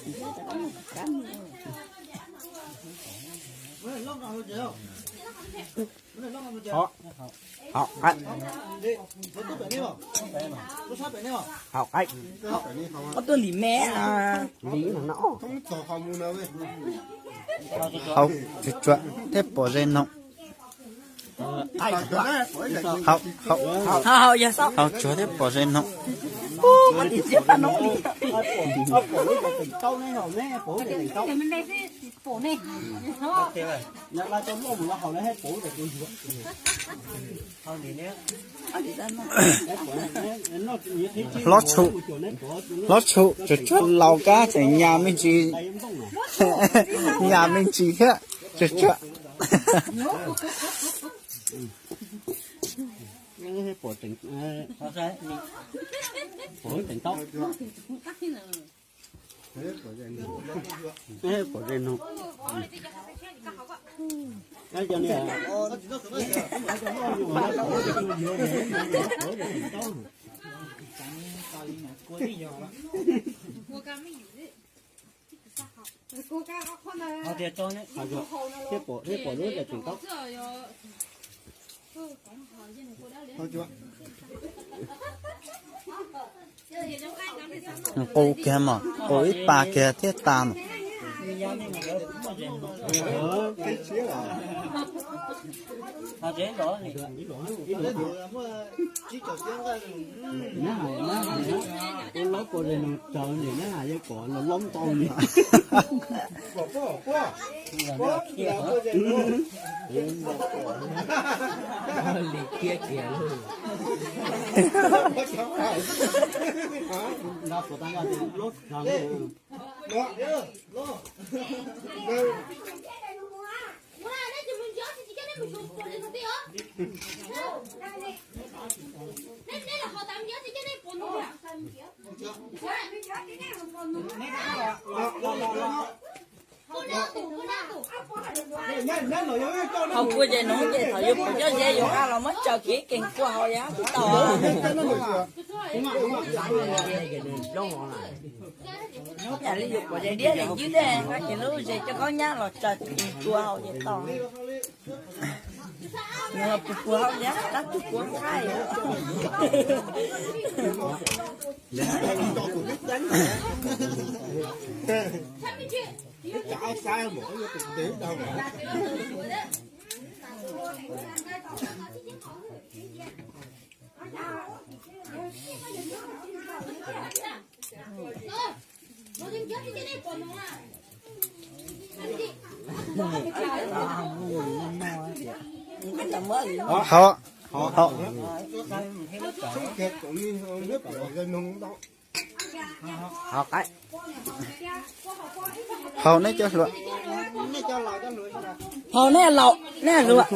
Hauv, hauv, hauv, hauv, ob tug ntim me. Hauv tsuag tsuag thiab pom ze noog. Hauv, hauv, hauv tsuag thiab pom ze noog. Hlob tshum, hlob tshum tsuag tsuag laus kab tseem nyas me ntsis, nyas me ntsis thiab tsuag tsuag. Thiab pom, thiab pom lub tseem taub. Qus kiag mas qus ib pas kiag thiab tas mas. Ua laub pom ze noog tsawv nim nab has yeej kom los laub ntau nim. Li kiag kiag lauj. Hauv kua zes noog ces thaum yus pom cov zes yus nqa los muab tsaws kev kees kua hauv yam tsis tau. Yam li yus pom zes diab zes ncwb tej nqa kiag lub zes coj khaub nyab los tsaws kees kua hauv ces tau. Nws los puag puag hauv thiab, tab puag puag nqaij. Hauv, hauv, hauv, hauv, nej cov hluas, hauv nej laus nej hluas.